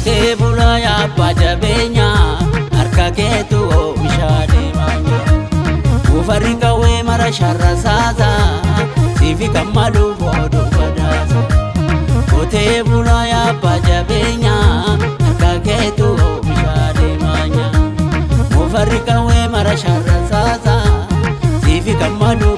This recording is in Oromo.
Qotee bulaa yaabbaa jabeenyaa harka keetu oomishaa deemaa jira. Buufarri qawwee mara sharra saasa siifi kan malu booduu badaasa. Qotee bulaa yaabbaa jabeenyaa harka keetu oomishaa deemaa jira. Buufarri qawwee mara sharra saasa siifi kan malu